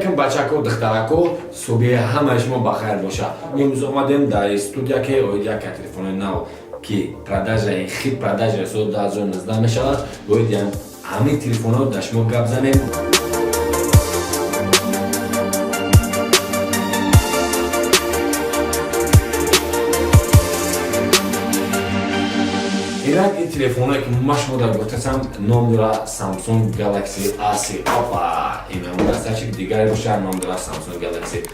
Алейкум, бачако, духтарако, субҳи ҳамаи шумо бахайр боша. Имрӯз омадем дар студия, ки оид як телефони нав, ки продажаи хит, продажаи соли 2019 мешавад, оид ҳамин телефонҳо дар шумо гап занем. Инак, ин телефоное, ки ма шумо дар гуфтасам, ном дора Samsung Galaxy A3. Опа, ин ҳамон дастачи дигаре боша, ном дора Samsung Galaxy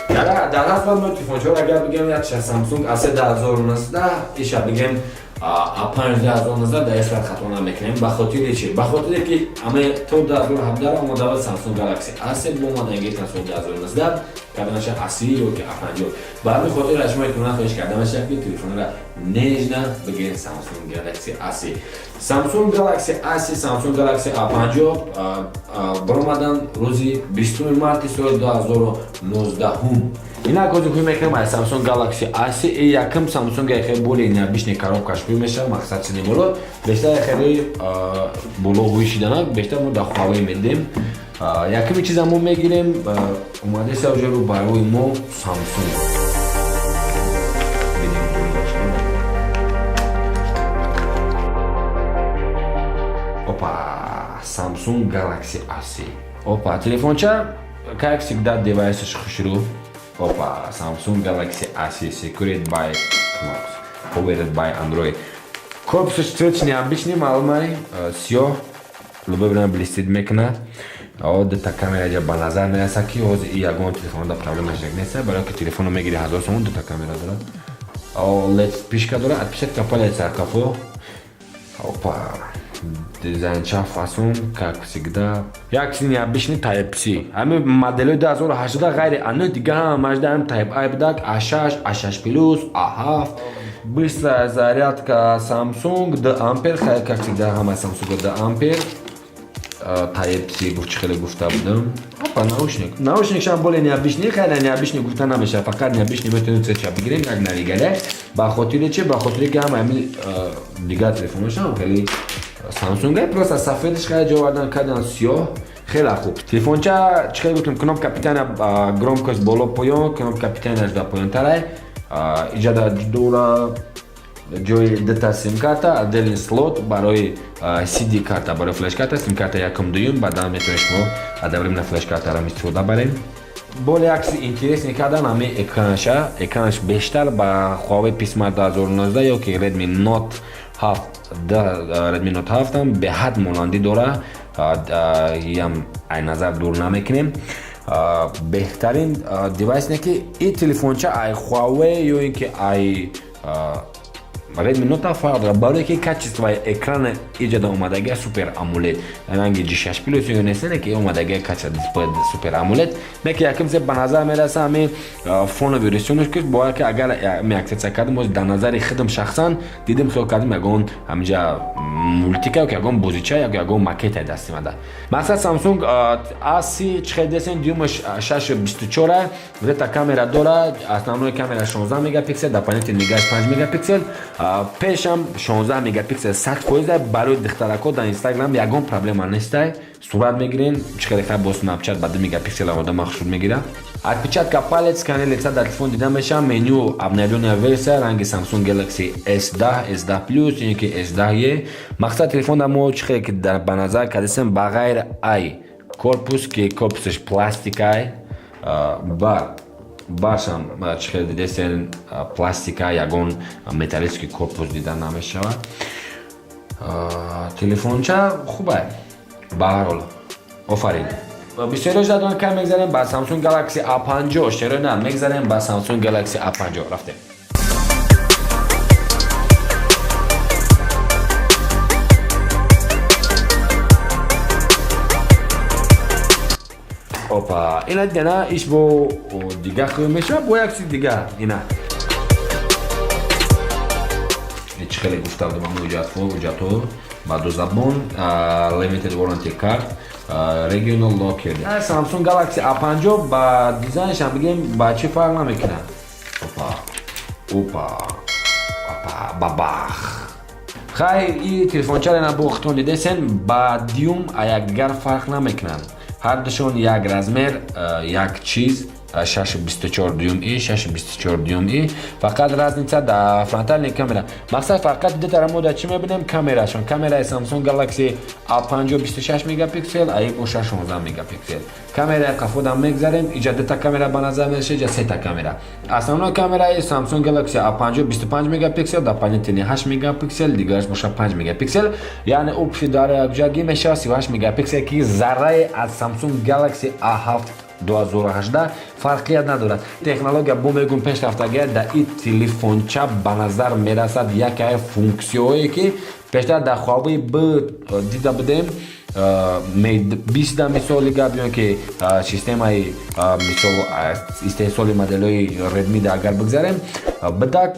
A50. Дар ҳар сурат мо телефончаҳоро агар бигем, якша Samsung A3 2019, иша бигем A5 2019, дар сурат хато намекунем. Ба хотири чи? Ба хотире ки аме то 2017 омода буд Samsung Galaxy A3, бо омадан гирифтан соли 2019 карданаша A30 ё ки A50. Ба ҳамин хотир аз шумо эҳтимолан хоҳиш карда мешавад, ки телефонро нежно бигиред Samsung Galaxy A30. Samsung Galaxy A30, Samsung Galaxy A50 баромадан рӯзи 20 марти соли 2019. Инак, ҳозир ҳуй мекунем аз Samsung Galaxy A30. И якм Samsung хеле более необычный коробкаш ҳуй мешавад, мақсад чизи боло бештар хеле боло ҳуй шидана, бештар мо дар Huawei медем. Якми чиза мо мегирем, омадеса уже рӯ барои мо Samsung. Опа, Samsung Galaxy A30. Опа, телефонча, как всегда, девайсаш хушрӯ. Опа, Samsung Galaxy A30 secured by Knox, powered by Android. Корпусаш цветш необычный, маълумай, сиёҳ, любой время блестит мекунад. Дута камера ҷа ба назар мерасад, ки ҳозир и ягон телефонда проблемаш нест, барои ки телефонро мегири 1000 сомон, дута камера дорад. LED вспышка дорад, отпечатка палец кафо. Опа, дизайнча фасон, как всегда. Як чизи необычный, Type C. Ҳамин моделҳои 2018 ғайри ано дига ҳамашда ҳам Type A будак, A6, A6 плюс, A7. Быстрая зарядка Samsung, 2 ампер, хайр, как всегда, ҳама Samsung 2 ампер. Type C гуфт, чӣ хеле гуфта будам. Опа, наушник. Наушник шам более необычный, хайр, необычный гуфта намешавад, фақат необычный метавонем цветша бигирем, як навигале. Ба хотири чи? Ба хотири ки ҳама ҳамин дигар телефонҳошам хеле Samsung просто сафедаш хеле ҷо овардан кардан сиёҳ, хеле хуб. Телефонча чӣ хеле гуфтем, кнопка питания, громкость боло поён, кнопка питанияш дар поёнтарай. Иҷада дора ҷои дута симкарта, отдельный слот барои CD карта, барои флешкарта, симкарта якум, дуюм, баъдан метавонед шумо одновременно флешкартаро истифода барем. Боле як чизи интересный кардан ҳамин экранаша, экранаш бештар ба Huawei P Smart 2019 ё ки Redmi Note 7, Redmi Note 7 беҳад монандӣ дора, ям ай назар дур намекунем. Беҳтарин девайс не ки ин телефонча ай Huawei ё ин ки ай Redmi Note фарқ дорад, барое ки качествои экрана иҷода омадагия Super AMOLED, ранги G6 Plus ё нестане ки омадагия качество дисплей Super AMOLED. Не ки яким се ба назар мераса ҳамин фоновый рисунок, ки бояд ки агар меаксеса кардем, боз дар назари худам шахсан дидем, хиёл кардем ягон ҳаминҷа мультика ё ягон бозича ё ягон макета дасти мада. Мақсад, Samsung A30 чӣ хел десен, дюймаш 6.24, дета камера дора, основной камера 16 мегапиксел, дополнительный гаш 5 мегапиксел, пешам 16 мегапиксел, 100%. Барои духтарако дар Инстаграм ягон проблема нестай, сурат мегирен, чӣ хеле хай бо Snapchat ба 2 мегапиксел одама хушуд мегира. Отпечатка палец, сканер лица дар телефон дида мешавад. Меню обновленная версия, ранги Samsung Galaxy S10, S10 Plus ё ки S10e. Мақсад, телефон дар мо чӣ хеле ки ба назар кардесем, ба ғайр ай корпус, ки корпусаш пластикай, ба башам чӣ хеле дидесен, пластика, ягон металлический корпус дида намешавад. Телефонча хубай, ба ҳар ҳол, офарин. Бисёриҳо жадон кам мегзарем ба Samsung Galaxy A50. Чаро на, мегзарем ба Samsung Galaxy A50, рафтем. Опа, ина дена иш бо дига хӯй мешавад, бо як чизи дига. Ина чӣ хеле гуфта будам, ҳамн ҳуҷҷатҳо ба ду забон, limited warranty card, regional locker. Samsung Galaxy A50 ба дизайншам бигем, ба чӣ фарқ намекунад. Опа, опа, опа, бабах. Хай, и телефончаро ина бо худтон дидесен, ба дюйм а якдигар фарқ намекунанд. Ҳардушон як размер, як чиз, 6,24 дюйм и 6,24 дюйм и, фақат разница дар фронтальный камера. Мақсад, фақат дутара мо дар чӣ мебинем? Камерашон. Камераи Samsung Galaxy A50 26 мегапиксел, а боша 16 мегапиксел. Камераи қафодам мегзарем. Иҷа дута камера ба назар мераса, иҷа сета камера. Основной камераи Samsung Galaxy A50 25 мегапиксел, дополнительный 8 мегапиксел, дигараш боша 5 мегапиксел, яъне общий дар якҷоягӣ мешавад 38 мегапиксел, ки заррае аз Samsung Galaxy A7 2018 фарқият надорад. Технология бо мегум пешрафтагия дар ин телефонча ба назар мерасад. Яке функсияҳое, ки пештар дар Huawei B дида будем, Mate 20, мисоли гап, ё ки системаи, мисол, истеҳсоли моделҳои Redmi да агар бигзарем, бидак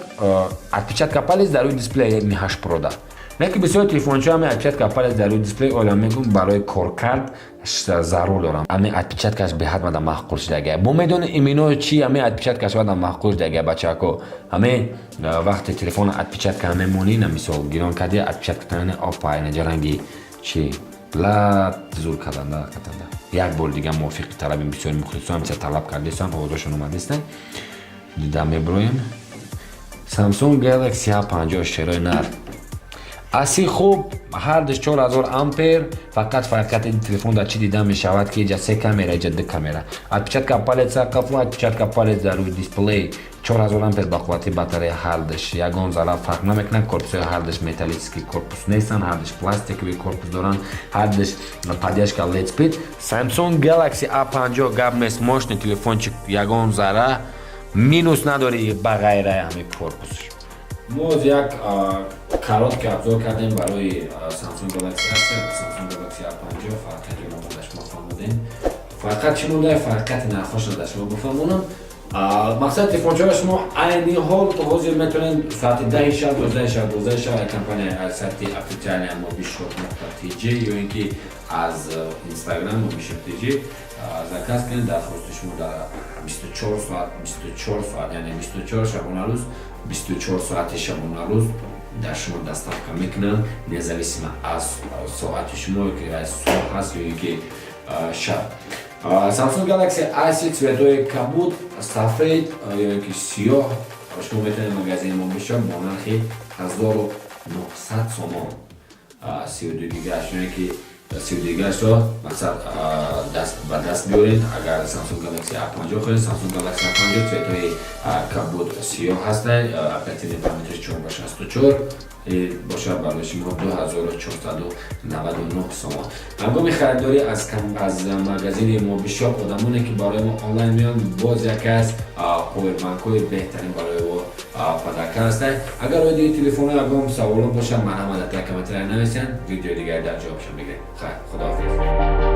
отпечатка палец дар рӯи дисплей Mi 8 Pro да. Лекин бисёр телефончаҳо ҳами отпечатка палец дар рӯи дисплей ола мегум барои коркард зарур дорам. Ами отпечаткаш беҳад мада маъқул шудагия. Бо медони имино чи ами отпечаткаш мада маъқул шудагия, бачако? Ами вақте телефона отпечатка мемонӣ, на, мисол, гирон кардӣ, отпечатка, опа, инаҷа ранги чи лат зур карданда карданда. Як бори дига мувофиқи талаби бисёри мухлисон ҳамча талаб кардесам, овозошон омадестан, дида меброем. Samsung Galaxy A50, шерои нар аси хуб, ҳардуш 4000 ампер. Фақат фарқияти телефон дар чӣ дида мешавад, ки иҷа се камера, иҷа ду камера, отпечатка палеца қафо, отпечатка палец дар рӯи дисплей, 4000 ампер ба қуввати батарея. Ҳардуш ягон зарар фарқ намекунад. Корпусҳои ҳардуш металлический корпус нестанд, ҳардуш пластиковый корпус доранд, ҳардуш поддержка LED speed. Samsung Galaxy A50, гап нест, мощный телефончик, ягон зарра минус надори ба ғайраи ҳамин корпусш. Мо як короткий обзор кардем барои Samsung Galaxy A3, Samsung Galaxy A50. Фарқияти мо дар шумо фаҳмодем. Фарқият чӣ монда? Фарқияти нархҳошро дар шумо бифаҳмонам. Мақсад, телефончаро шумо айни ҳол то ҳозир метавонед соати 10-и шаб, 12-и шаб, 12-и шаб компания аз сайти официальный mobishop.tj ё ин ки аз Инстаграм mobishop.tj заказ кунед. Дархости шумо дар 24 соат, 24 соат, яъне 24 шабонарӯз, 24 соати шабонарӯз дар шумо доставка мекунанд, независимо аз соати шумо, ки аз субҳ ҳаст ё ин ки шаб. Samsung Galaxy A3, цветҳои кабуд, сафед ё ин ки сиёҳ, шумо метавонед магазини Мобишоп бо нархи 1900 сомон 32 гигаш ё ин ки 32 гигашро, мақсад, даст ба даст биёред. Агар Samsung Galaxy A50 хоҳед, Samsung Galaxy A50, цветҳои кабуд, сиёҳ ҳастанд, оперативный памяташ 4 ба 64 бошад, барои шумо 2499 сомон. Ҳангоми харидорӣ аз магазини Мобишоп, одамоне ки барои мо онлайн меоянд, боз яке аз повербанкҳои беҳтарин барои мо подарка ҳастанд. Агар оиди телефоно ягон саволо бошад, марҳамат, дар комментария нависанд, видеои дигари дар ҷавобшон мегирем. Хайр, худоҳофиз.